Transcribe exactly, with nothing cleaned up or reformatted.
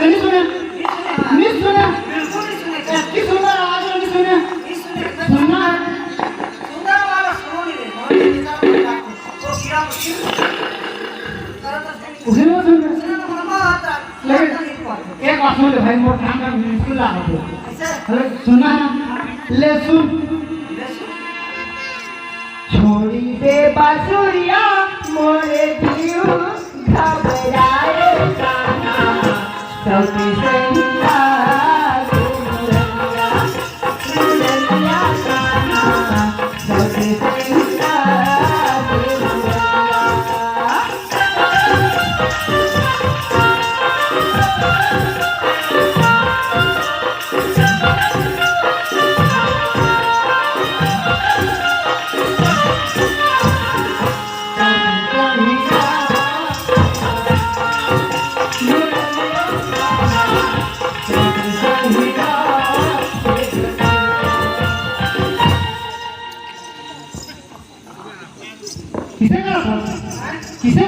नहीं सुने, नहीं सुने। बिल्कुल नहीं सुने। इतनी सुंदर आवाज वाली सुने। नहीं सुने। सुनना है। सुंदर वाला सुनो नहीं रे। वो कीड़ा मकोड़ा। उसे नहीं सुन रहे। लेकिन एक बात सुन ले भाई, मोर काम का बिल्कुल ला हो। हेलो, सुना है? ले सुन। छोड़ी दे बांसुरिया, मोरे जीव घबराए कान्हा, सखी सैया दुलहिया, दुलहिया कान्हा, सखी सैया दुलहिया। किसे करा था? किसे?